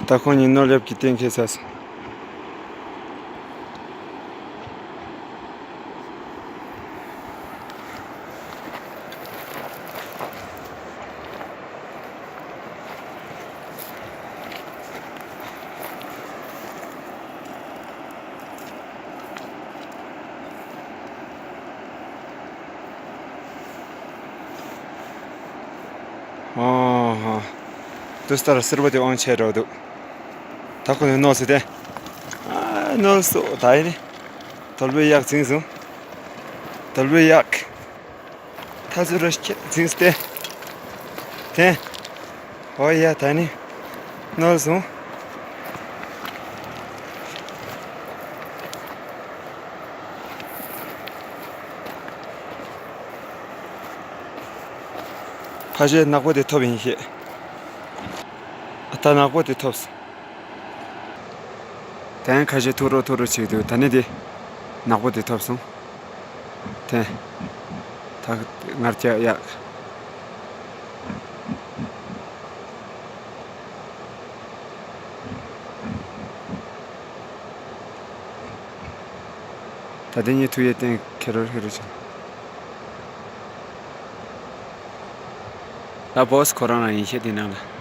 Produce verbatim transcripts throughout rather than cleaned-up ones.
ད་ཁོང་གཉིས་ནོར་ལེབ་ཀྱི་སྟེང་ཁེལ་ཚར་སོང་། ཨོ་ཧ། དུས་ལྟར་སེར་པོ་དེ་དབང་ཆེ་འགྲོ་འདུག་ད་ཁོ་ནས་ནོར་སོང་སྟེ། ཨ་ནོར་སོང་། ད་ཡིན་ནི། དོལ་པོའི་གཡག་འཛིངས་སོང་། དོལ་པོའི་གཡག་ཐ་ཚུ་ར་ཁྱེད་འཛིངས་སྟེ། དེ། ཨོ་ཡ། ད་ནི་ནོར་སོང་། ཕ་ཤེས་ནག་པོ་དེ་ཐོབ་ཡིན་ཤེས། ད་ནག་པོ་དེ་ཐོབ་སོང་། དེ་ཡང་ཁ་ཤས་ཐུག་རོགས་ཐུག་རོགས་བྱེད་འདུག་ད་ནི་དེ་ནག་པོ་དེ་ཐོབ་སོང་། དེ། ད་ངར་སྐྱ་ཡག་ད་དེ་གཉིས་ཐུག་ཡས་སྟེང་ཁེ་རོ་ཁེ་རོ་བྱུང་། ད་བོས་ཁོ་རང་རང་ཡིན་ཤེས་དེ་ནང་ལ།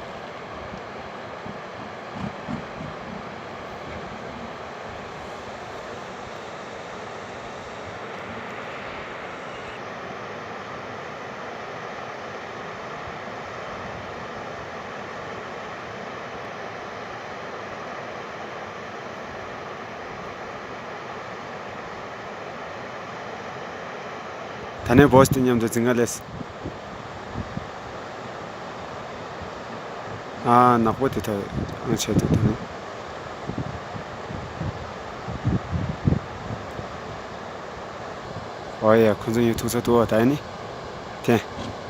ད་ནས་བོས་དེ་མཉམ་དུ་འཛིང་ག་ལས། ཨ་ནག་པོ་དེ་ཐོབ་ཨང་ཆད་འདུག་ད་ནི། ཨོ་ཡ། ཁོ་ཚོ་ཡིན་ཐུག་ས་ཐུག་བ་ད་ཡིན་ནི། དེ།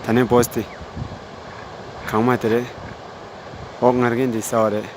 ད་ནས་བོས་དེ། གང་མ་དེ་རེད། འོག་ངར་གན་འདི་ས་བ་རེད།